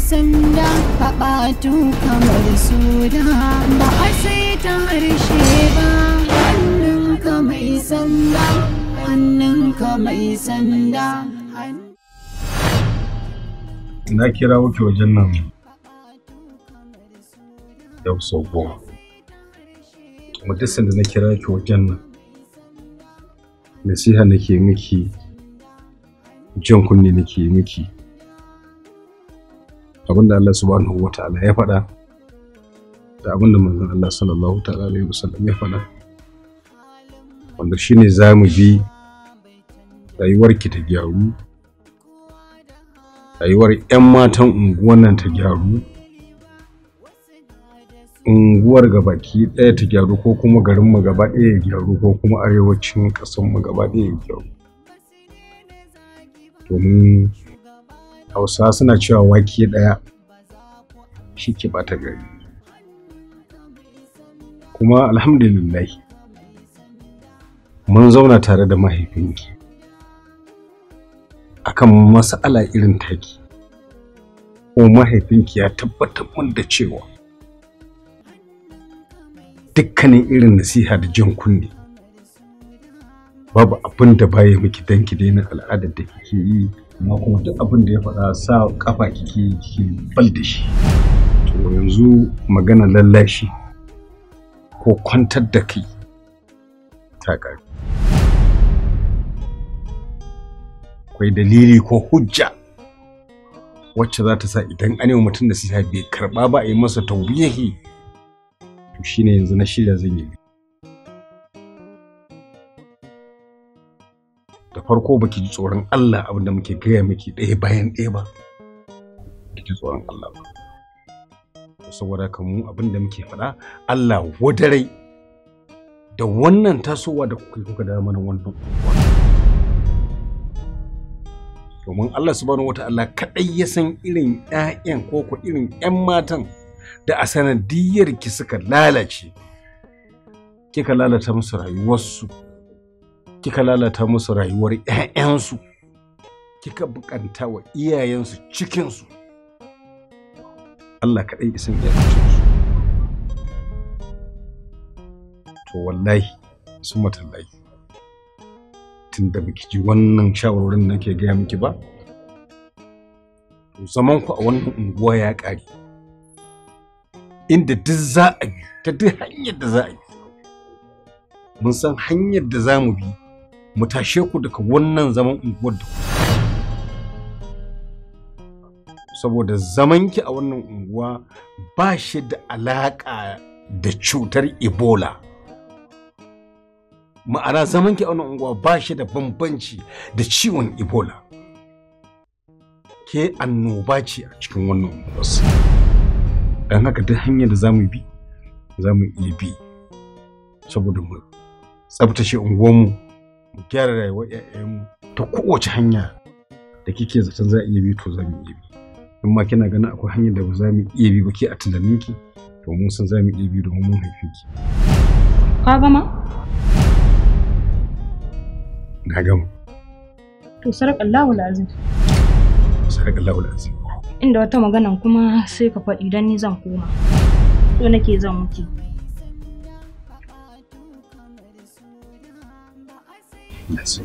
sanda, faɓatu kamar suda, ba a sai ta harshe ba. Hannunka mai sanda, hannunka mai sanda. Na kira wuke wajen nan yau sau 10. Kuma duk sanda na kira ki wajen nan, nasiha nake miki, jan kunne nake miki. Abinda Allah subhanahu wa ta'ala ya faɗa da abinda manzon Allah sallallahu ta'ala alaihi wasallam ya faɗa, wanda shine zamu bi rayuwarki ta gyaru, rayuwar 'yan matan unguwar nan ta gyaru, unguwar gabaki ɗaya ta gyaru, ko kuma garinmu gaba ɗaya ya gyaru, ko kuma arewacin ƙasarmu gaba ɗaya ya gyaru. Domin Hausawa suna cewa wake ɗaya shi ke ɓata gari. Kuma alhamdulillah mun zauna tare da mahaifinki akan mas'ala irin taki, ko mahaifinki ya tabbatar mun da cewa dukkanin irin nasiha da jan kunne babu abin da baya miki dan ki daina al'adar da kike yi, amma kuma duk abin da ya faɗa sa kafa kike yi kike bal da shi. To yanzu magana lallashi ko kwantar da kai ta ƙare. Akwai dalili ko hujja wacce za ta sa idan an yi wa mutum nasiha bai karɓa ba a yi masa taubihi, to shine yanzu na shirya zan yi. Da farko baki ji tsoron Allah abin da muke gaya miki ɗaya bayan ɗaya ba, baki ji tsoron Allah ba. Saboda haka mu abin da muke faɗa, Allah wadarai da wannan tasowa da kuka yi kuka dawo mana wannan unguwa. Domin Allah subhanahu wata'ala kaɗai ya san irin 'ya'yan ko ko irin 'yan matan da a sanadiyyar ki suka lalace, kika lalata musu rayuwarsu, kika lalata musu rayuwar 'ya'yansu, kika bukanta wa iyayensu cikinsu. Allah kaɗai ya san iyakacinsu. To wallahi summa tallahi, tunda baki ji wannan shawarwarin da nake gaya miki ba, to zaman ku a wannan unguwa ya ƙare. Inda duk za a bi, ta duk hanyar da za a bi, mun san hanyar da za mu bi mu tashe ku daga wannan zaman unguwar da ku. Saboda zamanki a wannan unguwa ba shi da alaƙa da cutar Ebola. Ma'ana zamanki a wannan unguwa ba shi da bambanci da ciwon Ebola. Ke annoba ce a cikin wannan unguwar. Don haka duk hanyar da za mu bi, za mu iya bi saboda mu tsabtace unguwarmu, mu gyara rayuwar 'ya'yanmu ta kowace hanya da kike zaton za a iya bi, to za mu iya bi. In ma kina ganin akwai hanyar da ba za mu iya bi ba ke a tunaninki, to mun san za mu iya bi domin mun haife ki. Ka gama? Na gama. To sarakallahu lazim. Sarakallahu lazim. Inda wata maganan kuma sai ka faɗi don ni zan koma. So nake zan wuce. Yes.